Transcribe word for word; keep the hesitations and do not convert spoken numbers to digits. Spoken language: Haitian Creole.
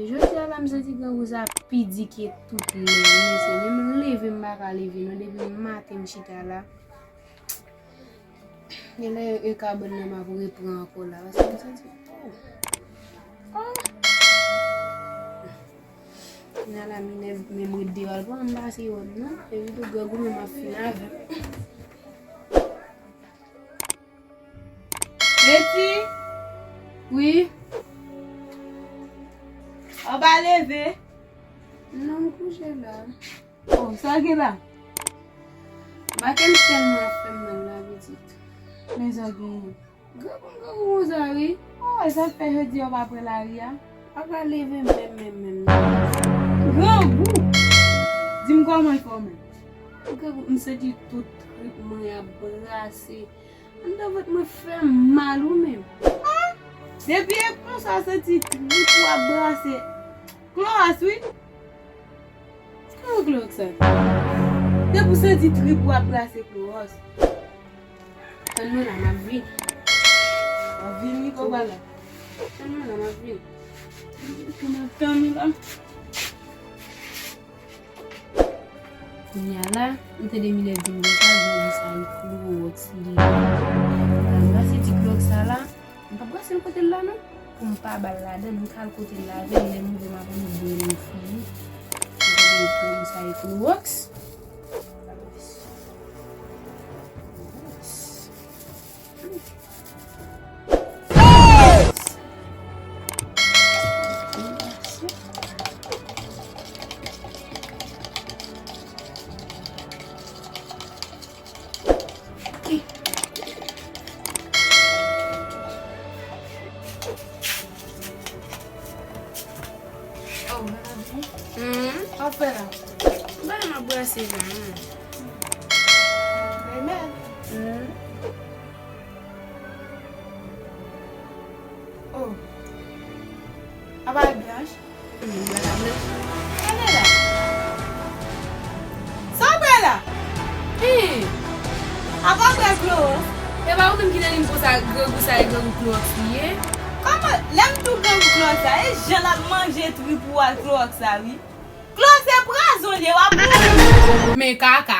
Jodi a la, m santi grangou sa pi di ke tout lè. Mezanmi, m leve, m pa ka leve non. Depi maten m chita la. Genlè e kabann nan m ap repran ankò la. Paske m santi, oh. Oh. Kounye a la, m inève, men m ret deyò, l pa ann pase wè m non. Epi tou, grangou menm ap fini avè m. Leti! Wi? Ou pa leve? Non, m kouche la. Oh, sa w gen la? Baken tèlman ap fè m mal la, pitit. Men sa w genyen. Grangou, grangou konsa, wi. Oh, e sa k fè jodi a w pa pran lari a? Pa ka leve menm, menm, menm, non. Grangou! Di m kòman l fè w menm? Grangou, m santi tout trip mwen ap brase. Anndan vant mwen fè m mal, wi, menm. Ah! Depi e konsa w santi trip ou ap brase. Klowòs, wi. Ki klowòks sa? Depi w santi trip ou ap brase klowòs. Tann mwen la, m ap vini. W ap vini, kòman la? Tann mwen la, m ap vini. Kòman tann mwen la? Kounye a la, m tande Minèv di m konsa, grangou sa e klowòks li ye. Al brase ti klowòks sa la. M p ap brase l kote l la non. Pou m pa ba l ladan l, m ka al kote l la avè l, lè m rive m ap rive l fini. M tande grangou sa e klowòks. Oh, Melavi. Hmm? Sa w ap fè la? Bagay m ap brase la, hmm. Renmen. Hmm. Oh. Apa blanch? Hmm, bagay blanch. Gade la. Sa w ap fè la? Hmm. Apa bwè klowòks? E pa ou menm ki te di m konsa grangou sa e grangou klowòks li ye? Kòman? Lè m di w grangou klowòks sa, e jan l ap manje trip ou a klowòks sa, wi. Klowòks se pwazon li ye, w ap mouri. Men kaka.